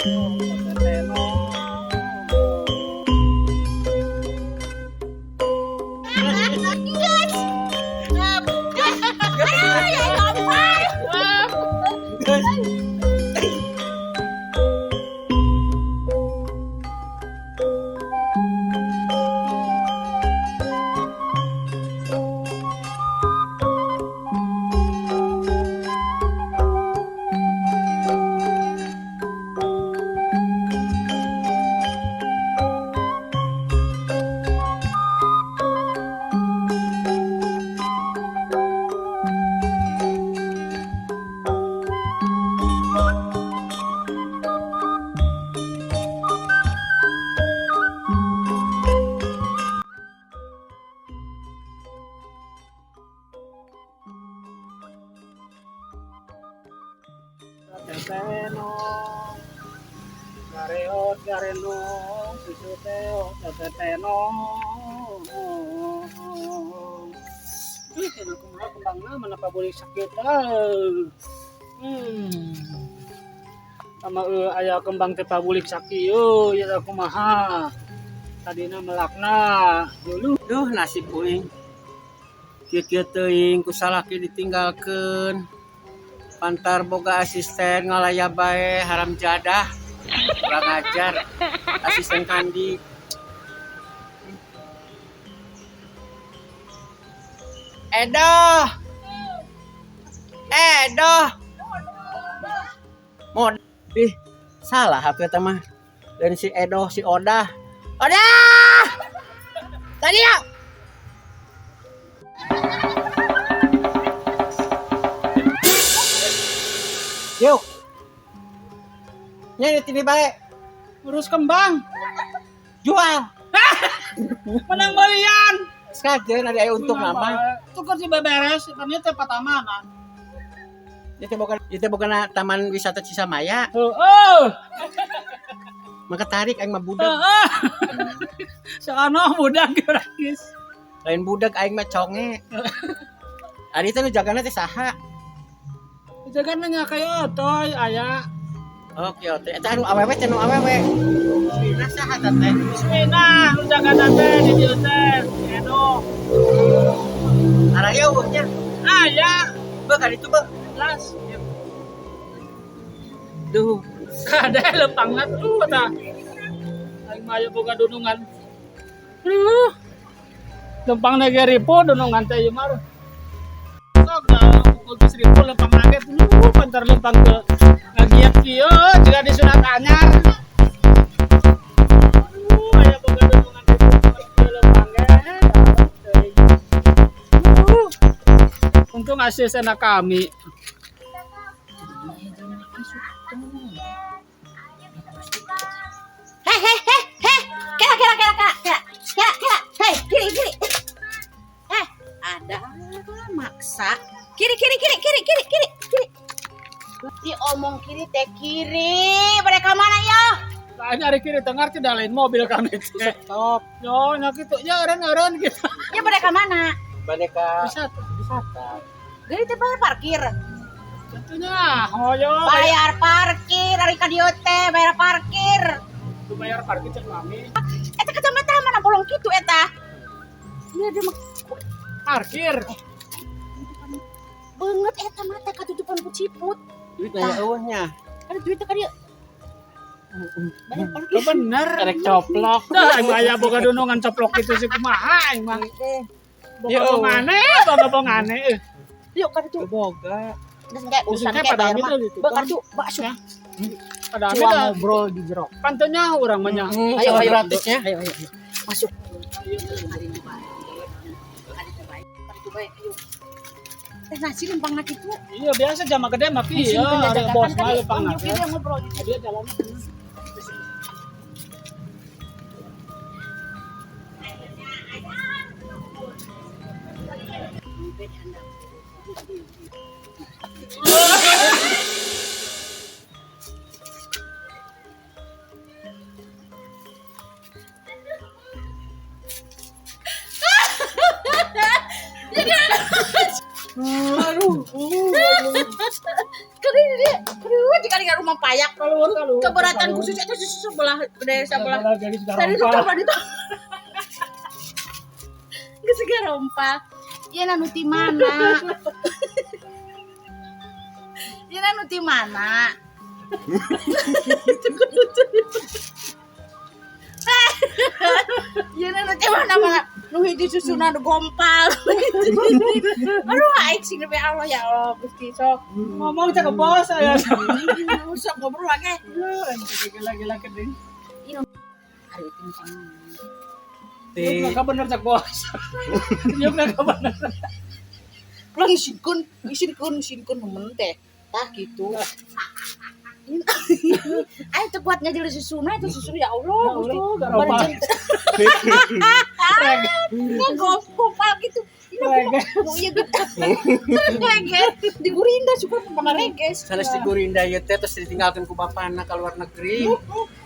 Tetenong gareot garenong susu teo tetenong. Ih, kenapa kumaha kembangna mana pabulik sakit ah. Sama aya kembang teh pabulik sakieu ya kumaha. Tadina melakna dulu. Duh, nasib uing. Kieu-kieu teuing ku salaki ditinggalkeun. Pantar boga asisten ngalaya bae, haram jadah. Kurang ajar. Asisten kandi. Edoh. Edoh. Mod. Ih, salah aku eta mah. Dan si Edoh, si Odah. Odah! Tadi ya. Yuk. Nya ini bae. Urus kembang. Jual. Menang belian. Sekajen ada aya untung nama. Tuker si beberes, ternyata teh patamanan. Itu bukan taman wisata Cisamaya. Heeh. Maka tarik aing mah budak. Heeh. Soano budak gratis. Lain budak aing mah conge. Ari teh nu jagana teh saha? Jagan nya kaya otoy aya. Oh, kieu teh. Eta anu awewe teh nu awewe. Suwina saha ta teh? Bismillah, nu jagana teh di dieu teh. Edo. Araya eueuh nya. Aya. Beuh ka ditu beuh. Las. Duh. Kade lempangna tuh tah. Aing mah aya boga dunungan. Duh. Lempangna ge ripu dunungan teh ieu mah. Sok bagus ripu lempang ge tuh pantar lempang ke ngagiat kieu jiga di sunat anyar. Aduh, aya boga dunungan ripu lempang ge. Duh. Untung asisten kami. Hei, hei, hei, hei, kira, kira, kira, kira, kira, kira, kira, hei, kiri, kiri. Eh, ada maksa. Kiri, kiri, kiri, kiri, kiri, kiri, kiri. Diomong kiri teh kiri. Mereka mana ya? Lain hari kiri tengah tidak lain mobil kami. Stop. Yo, nya gitu. Ya eureun-eureun gitu. Ya mereka mana? Boneka Wisata. Wisata. Jadi teh bayar parkir. Tentunya, hoyo. Bayar parkir, ari ka dieu teh bayar parkir. Itu bayar parkir cek mami. Eta kacamata mana bolong kitu eta? Iya dia mah Parkir. Banget eta mata katutupan ku ciput. Duit nanya eueuh nya. Ada duit teh ka dieu. Bayar parkir. Itu bener. Rek coplok. Dah aing aya boga dunungan coplok itu sih kumaha aing mah. Boga Ya, bongane, boga bongane. Yuk ka ditu. Boga. Geus engke urusan Maksudnya ke pada bayar ambil mah. gitu. Beuh kartu bakso. Ya. Pada ambil Cua dah. ngobrol di jero. Pantunya urang mah nya. Ayo, ayo. Gratisnya. Ayo, ayo, ayo. Masuk. Ayo. Teh nasi lempang nak itu. Iya biasa jama gede mah kieu. Ada bos mah lempang Kan dia ngobrol gitu. Dia jalan. Aduh. Keren dia. Aduh, jika di rumah layak. Keluar keluar. Keberatan khusus itu sebelah gede sebelah. Tadi Tadi tuh tadi tuh. Geus garompal. Ieu nu ti mana? Ieu nu ti mana? Ieu nu ti mana mana? Nu hiji susuna nu gompal. Aduh, aing sing demi Allah ya Allah Gusti sok. Ngomong cakep bos saya. Sok ngobrol lagi. Gila-gila keding. Hari itu Ti Yuk nggak bener cak bos. Yuk nggak bener. Pulang isinkeun, isinkeun, isinkeun nemen teh. Tah gitu. Ayo teu kuat ngajil susuna itu susu ya Allah Gusti. Garompal. Gompal gitu. Ini aku ieu gitu. Reges di Gurinda suka pangareges. Sanes di Gurinda ieu teh terus ditinggalkeun ku bapana ka luar negeri.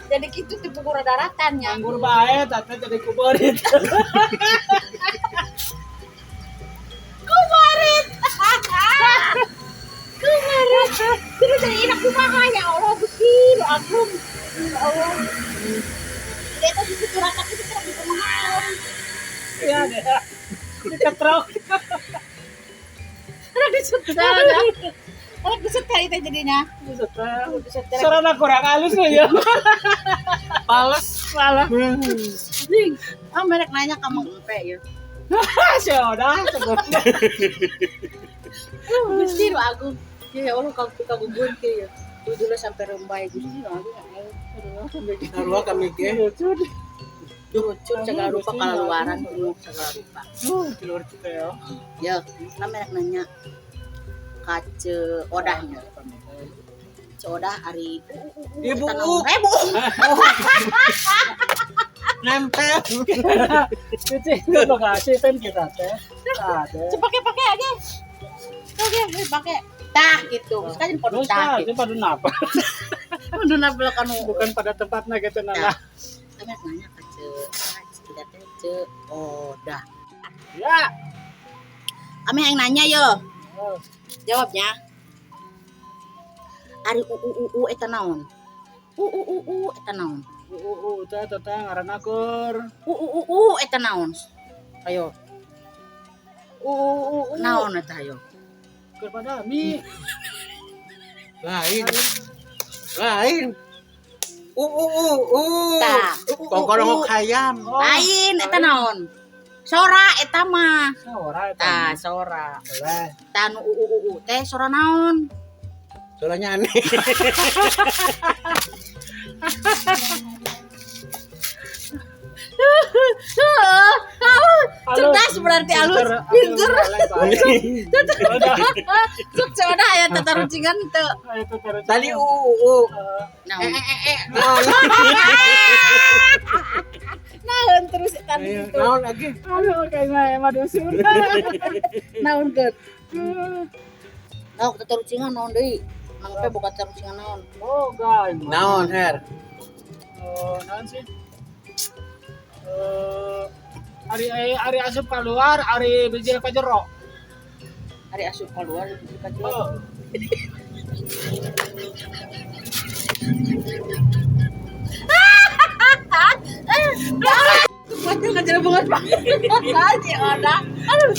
Jadi gitu tipe pura daratan nya. Anggur bae tata jadi kuborit. Kuborit. Kuborit. Terus jadi enak kumaha ya Allah Gusti nu agung. Ya Allah. Dia tuh susu turatak itu kurang dikumaha. Iya deh. Diketrok. Kurang disetel. Kurang disetel itu jadinya. Disetel. Disetel. Sarana kurang halus loh ya. Pales. Malah. Ding. Ah merek nanya ka Mang Empe ya. Sudah. Gusti nu agung. Ya Allah kau kagugun kieu ya. Dulu sampai rembai Gusti nu agung. Sarua kami ge. Lucu. Lucu segala rupa kaluaran segala rupa. Keluar kita ya. Ya, nah merek nanya kace odahnya. Odah ari Ibu. Ibu. Nempel. Cuci itu lokasi kan kita teh. Ada. Pakai aja. Oke, pakai. Tah gitu. Sekali podo tah gitu. Pada napa? Podo napa kanu bukan pada tempatnya gitu nana. Kami nanya ke ce, kita teh ce odah. Ya. Kami yang nanya yo. Jawabnya. Ari u u u u eta naon? U u u u eta naon? U u u teh teh ngaranna keur. U u u u eta naon? Ayo. U u u naon eta ayo? Keur pada mi. Lain. Lain. U u u u. Tah, kongkorongok hayam. Lain eta naon? Sora eta mah. Sora eta. Tah, sora. Boleh. Tah nu u u u teh sora naon? Soranya aneh. Cerdas berarti alus, pinter. Sok coba aya tatarucingan teu. Tadi u u. Naon? Naon? Naon terus eta gitu. Naon lagi? Aduh kayaknya emang diusir. Naon keun? Naon tatarucingan naon deui? Mang Pe boga tatarucingan naon? Boga. Naon her? Naon sih? Ari asup keluar, ari bijil ka jero. Ari asup keluar, bijil ka jero. Kuatnya ka jero banget banget. Aduh,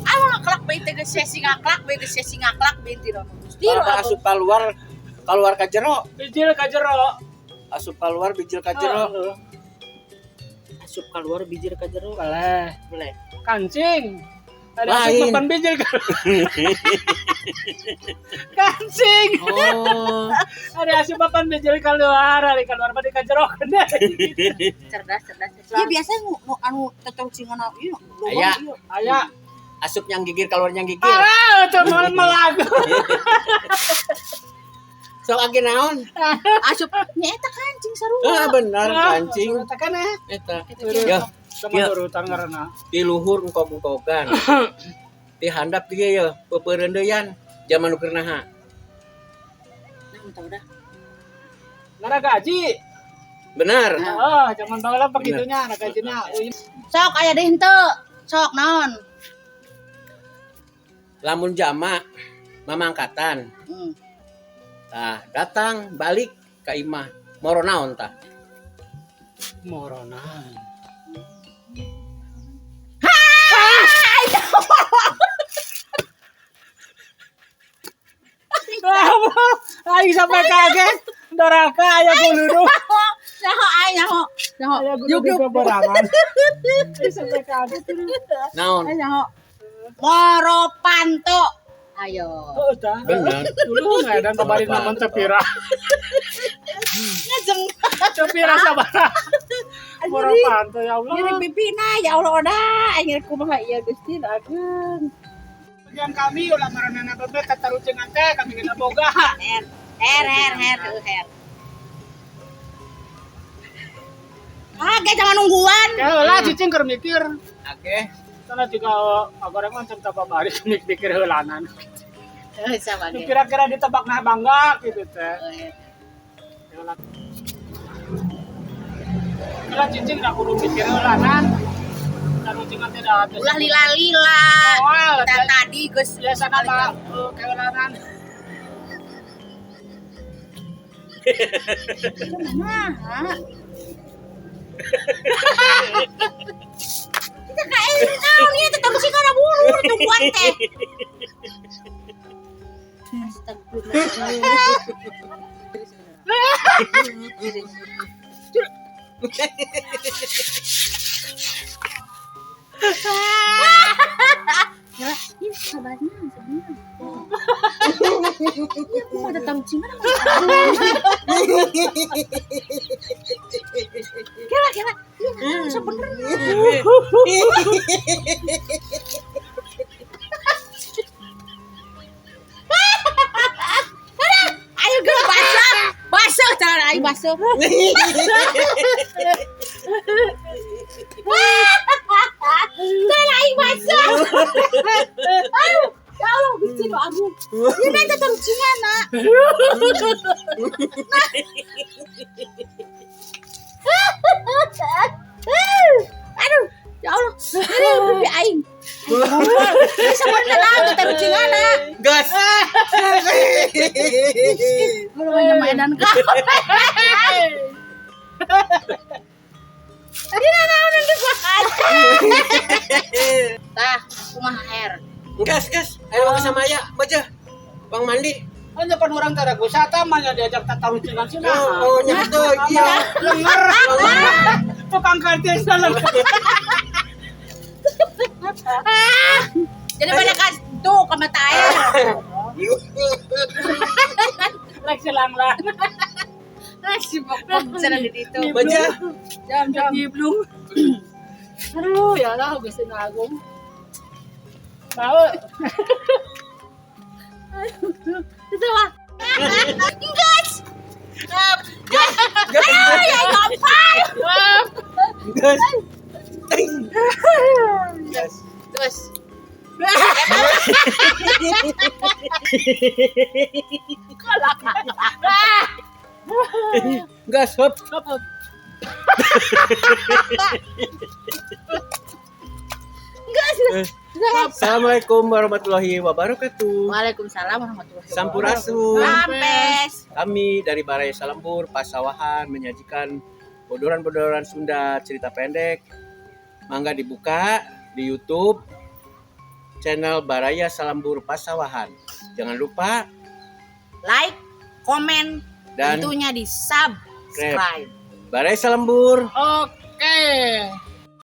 aku ngaklak bae teh geus sesi ngaklak bae geus sesi ngaklak bae teh. Gusti asup keluar, keluar ka jero. Bijil ka jero. Asup keluar bijil ka jero. Asup keluar bijil ka jero. Boleh. Boleh. Kancing. Ada asup papan bijil ka. Kancing. Oh. Ada asup papan bijil keluar, ari keluar pada ka jero. Cerdas, cerdas. Ya biasa nu anu tatarucingan ieu. Aya. Aya. Asup yang gigir keluar yang gigir. Ah, itu melagu. Sok age naon? Asup nya eta kancing sarua. Ah benar kancing. Eta kan Eta. Ya. Sama urutan ngaranna. Di luhur engkog-engkogan. Di handap ieu ye, peupeureundeuyan jaman nu keur naha. Nah, tau dah. Ngara gaji. Benar. Oh, zaman baheula pakitunya, ngara gajina. Sok aya deui henteu. Sok naon? Lamun jama mamangkatan. Tah, datang balik ka imah. Moro naon tah? Moro naon? Aing sampai kaget. Doraka aya guludug. Nyaho aing nyaho. Nyaho. Aya guludug keberangan. Aing sampai kaget. Naon? Aing nyaho. Moro panto. Ayo. Oh, tah. Bener. Dulu nggak dan babari namun tepira. Ngejeng. Tepira sabaraha. Moro panto ya Allah. Nyeri pipina ya Allah oda aing rek kumaha ieu Gusti ageung. Bagian kami ulah maranana bebek katarucengan teh kami kena boga. Her her her her her. Ah, ge jangan nungguan. Ya lah cicing keur mikir. Oke. Karena juga goreng macam tak bari mikir heulanan. Heuh sama ge. Kira-kira ditebak nah bangga gitu teh. Kalau cicing dah kudu mikir heulanan. Tarucengan teh dah Ulah lila-lila. Moal, Tadi geus biasa nama keulanan. Nah. Kita kayak naon ieu teh taruh kana bulu tungguan teh. Astagfirullah. Ya, ini sabarnya sebenarnya. Iya, aku mau datang cina. Kira kira, iya sebenarnya. Ayo geus basah, basah cara aing basah. Cara aing basah. Aduh, ya Allah Gusti nu agung. Ieu teh tarucingan nak. Aduh, ya Allah. Aduh, pipi aing. Sebenarnya lah tarucingan nak. Gas. Belum banyak mainan kau. Tadi naon di. Tah, kumaha her. Gas, gas. Ayo ke sama aya, baca. Bang mandi. Hanya pan orang tara wisata mah nya diajak tatarucingan sih nah. Oh, nya tuh, iya. Lenger. Tukang kartis dalam. Jadi pada kas tuh ke mata air. Lek silang lah. Lek si pokok sana di situ. Baca. Jam jam ngiblung. Aduh, ya Allah Gusti Agung. Mau. Itu mah. Gas. Gas. Ya lompat. Gas. Gas. Terus. Gas, hop. Hop. Gas. Assalamualaikum warahmatullahi wabarakatuh. Waalaikumsalam warahmatullahi wabarakatuh. Sampurasun. Rampes. Kami dari Baraya Salembur Pasawahan menyajikan bodoran-bodoran Sunda cerita pendek. Mangga dibuka di YouTube channel Baraya Salembur Pasawahan. Jangan lupa like, komen, dan tentunya di subscribe. Baraya Salembur. Oke.